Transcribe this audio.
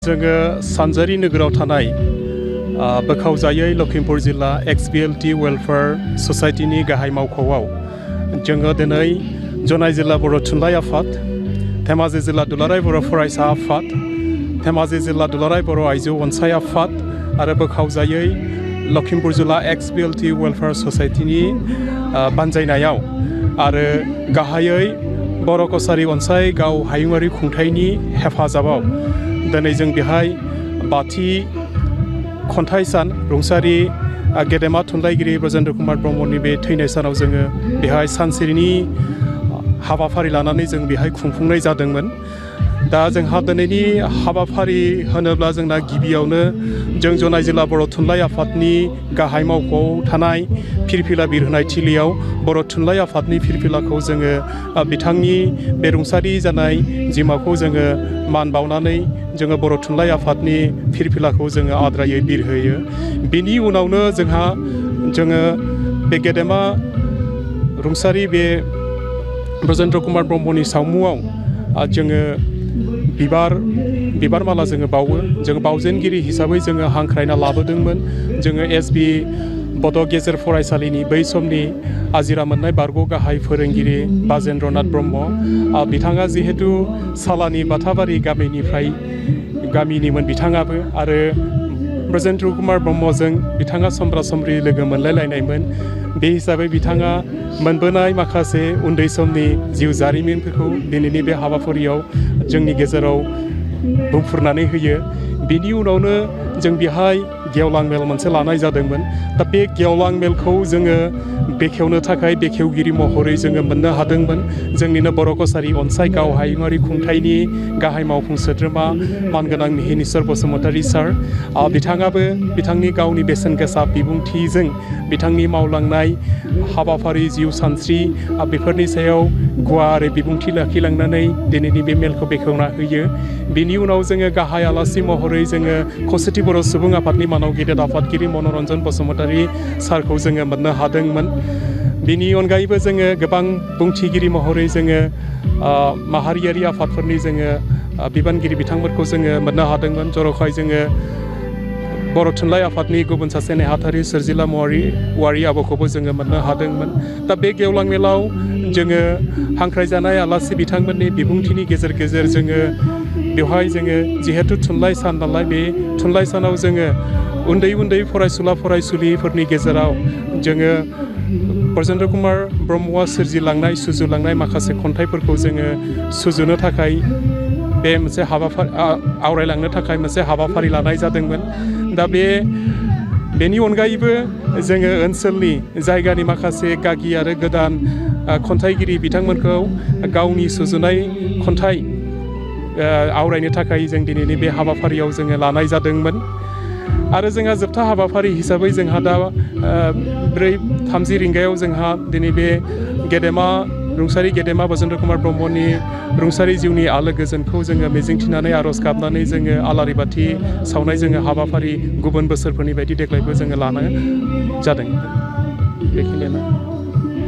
जोङो सानजारि नोगोराव थानाय बोखावजायै लखिमपुर जिल्ला एल.ट वेलफेयार ससाइटिनि गाहाय मावख'आव जोङो दिनै जनाय जिल्ला बर' थुनलाइ आफाद, धेमाजि जिल्ला दुलाराय बर' फरायसा आफाद, धेमाजि जिल्ला दुलाराय बर' आइजो अनसाय आफाद आरो बोखावजायै लखिमपुर जिल्ला एल.ट वेलफेयार ससाइटिनि बानजायनायाव आरो गाहायै बर' कसारि अनसाय गाव हायुङारि खुंथायनि हेफाजाबाव दिनै जों बेहाय बाथि खन्थाइ सान रुंसारि गेदेमा थुनलाइगिरि ब्रजेन्द्र कुमार ब्रह्मनि बे थैनाय सानाव जोङो बेहाय सानस्रिनि हाबाफारि लानानै जों बेहाय खुंफुंनाय जादोंमोन। दा जोंहा दिनैनि हाबाफारि होनोब्ला जोंना गिबियावनो जों जनाय जिल्ला बर' थुनलाइ आफादनि गाहाय मावख'आव थानाय फिरफिला बिरहोनाय थिलियाव बर' थुनलाइ आफादनि फिरफिलाखौ जोङो बिथांनि बे रुंसारि जानाय जिमाखौ जोङो मान बावनानै जोङो बर' थुनलाइ आफादनि फिरफिलाखौ जोङो आद्रायै बिरहोयो। बेनि उनावनो जोङो बे गेदेमा रुंसारि बे ब्रजेन्द्र कुमार ब्रह्मनि सावमुआव जोङो बिबार माला जोङो बावो। जोङो बावजेनगिरि हिसाबै जोङो हांख्रायना लाबोदोंमोन। जोङो एस.ब बड' गेजेर फरायसालिनि बै समनि आजिरा मोननाय बारग' गाहाय फोरोंगिरि बाजेन्द्रनाथ ब्रह्म, बिथाङा जिहेतु सालानि बाथाबारि गामिनिमोन बिथाङाबो, आरो ब्रजेन्द्र कुमार ब्रह्मजों बिथाङा समब्रा समब्रि लोगो मोनलायलायनायमोन। बे हिसाबै बिथाङा मोनबोनाय माखासे उन्दै समनि जिउ जारिमिनफोरखौ दिनैनि बे हाबाफारियाव जोंनि गेजेराव बुंफुरनानै होयो। बेनि उनावनो जों बेहाय गेवलां मेल मोनसे लानाय जादोंमोन। दा बे गेवलां मेलखौ जोङो बेखेवनो थाखाय बेखेवगिरि महरै जोङो मोननो हादोंमोन जोंनिनो बर' कसारि अनसाय गाव हायुङारि खुंथायनि गाहाय मावफुं सोद्रोमा मानगोनां मिहिनीश्वर बसुमतारी सार। बिथाङाबो बिथांनि गावनि बेसेन गोसा बिबुंथिजों बिथांनि मावलांनाय हाबाफारि जिउ सानस्रि बेफोरनि सायाव गुवारै बिबुंथि लाखिलांनानै दिनैनि बे मेलखौ बेखेवना होयो। बेनि उनाव जोङो गाहाय आलासि महरै जोङो खौसेथि बर' सुबुं आफादनि मानाव गेदेर आफादगिरि मनरन्जन बसुमतारी सारखौ जोङो मोननो हादोंमोन। बेनि अनगायैबो जोङो गोबां बुंथिगिरि महरै जोङो माहारियारि आफादफोरनि जोङो बिबानगिरि बिथांमोनखौ जोङो मोननो हादोंमोन। जर'खायै जोङो बर' थुनलाइ आफादनि गुबुन सासे नेहाथारि सोरजिला वारि आब'खौबो जोङो मोननो हादोंमोन। दा बे गेवलां मेलाव जोङो हांख्रायजानाय आलासि बिथांमोननि बिबुंथिनि गेजेर गेजेर जोङो बेवहाय जोङो जिहेतु थुनलाइ सान नालाय, बे थुनलाइ सानाव जोङो उन्दै फरायसुला फरायसुलिफोरनि गेजेराव जोङो ब्रजेन्द्र कुमार ब्रह्मआ सुजुलांनाय माखासे खन्थाइफोरखौ जोङो सुजुनो थाखाय बे मोनसे हाबाफारि आवरायलांनो थाखाय मोनसे हाबाफारि लानाय जादोंमोन। दा बेनि अनगायैबो जोङो ओनसोलनि जायगानि माखासे गागि आरो गोदान खन्थाइगिरि बिथांमोनखौ गावनि सुजुनाय खन्थाइ आवरायनो थाखाय जों दिनैनि बे हाबाफारियाव जोङो लानाय जादोंमोन। आरो जोंहा जोबथा हाबाफारि हिसाबै जोंहा दा 4:30 रिंगायाव जोंहा दिनै बे रुंसारि गेदेमा ब्रजेन्द्र कुमार ब्रह्मनि रुंसारि जिउनि आलो गोजोनखौ जोङो मिजिंथिनानै आर'ज गाबनानै जोङो आलारि बाथि सावनाय जोङो हाबाफारि गुबुन बोसोरफोरनि बायदि देग्लायबो जोङो लानाय जादों। बेखिनियानो।